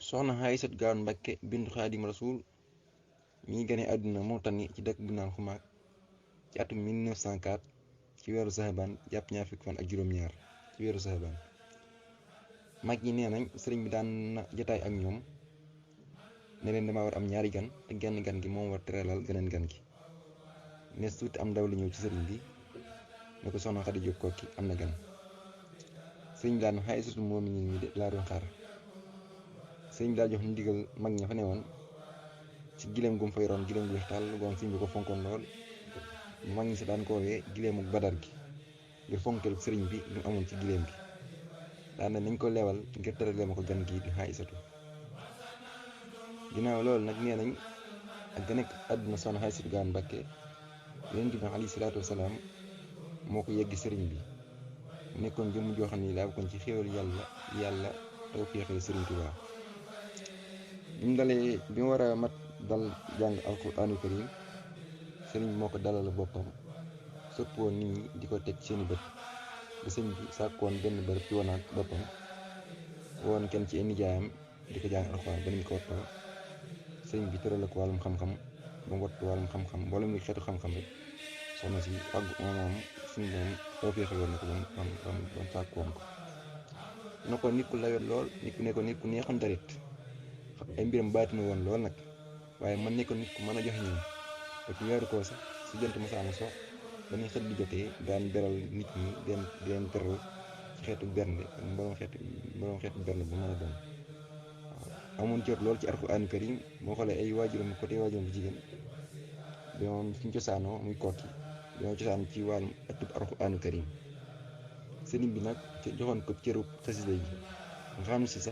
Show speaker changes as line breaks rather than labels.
soxna Aysatu Gaawaan Mbàkke bintu Xaadim Rasuul mi ngi gane àdduna Mauritanie ci dëkk bu naan Xumaag ci atum 1904 ci weeru Saxbaan jàpp ñaar fukki fan ak juróom-ñaar ci weeru Saxbaan. mag ñi nee nañ sëriñ bi daan na jotaay ak ñoom ne leen dama war am ñaari gan te genn gan gi moom war teralal geneen gan gi. nees tuuti am ndaw li ñëw ci sëriñ bi ne ko soxna Xadi Jóob Kokki am na gan. sëriñ bi daan Aysatu moom ñi de laa doon xaar. sëriñ bi daa jox ndigal mag ña fa ne woon ci gileem gu mu fa yoroon gileem gu weex tàll goom sëriñ bi ko fonkoon lool. mag ñi si daan ko woowee gileemu badar gi ngir fonkel sëriñ bi lu amoon ci gileem gi. daan nañ ko leewal ngir terale ma ko gan gi di Aysatu. ginnaaw loolu nag nee nañ ak ga nekk àdduna soxna Aysatu Gaawaan Mbàkke Yonent bi alayhi salaatu wasalaam moo ko yeggi sëriñ bi mu nekkoon jëmm joo xam ne daa bokkoon ci xéewal yàlla tawfeexal sëriñ Tuubaa. bi mu war a mat dal jàng alquraanu karim sëriñ bi moo ko dalal boppam sopp woon nit ñi di ko teg seeni bët ba sëñ bi sàkkoon benn bërëb ci wanaat boppam woon kenn ci ay nijaayam di ko jàng alxuraan ba niñ ko wattoo sëñ bi tëral ko wàllum xam-xam ba mu wattu wàllum xam-xam mboolem luy xeetu xam-xam rek soxna si fàggu moom suñu doom tawfeexal woon na ko ba mu sàkkoon ko. na ko nit ku lawet lool nit ku neexoon darit ay mbiram baatina woon lool nag waaye man nekkoon nit ku mën a joxe ñoom te ci weeru koo sax su jant masaana so ba ni xët di jotee daan beral nit ñi di leen teral ci xeetu bernde mboolem xeetu bernde bu mën a doon. waaw amoon jot lool ci alxuraanu karim boo xoolee ay waajuram côté waajuram bu jigéen bi moom suñ cosaanoo muy Kokki dañoo cosaan ci wàllum ëttub alxuraanu karim sëriñ bi nag joxoon ko cëru xasida yi nga xam ne si sax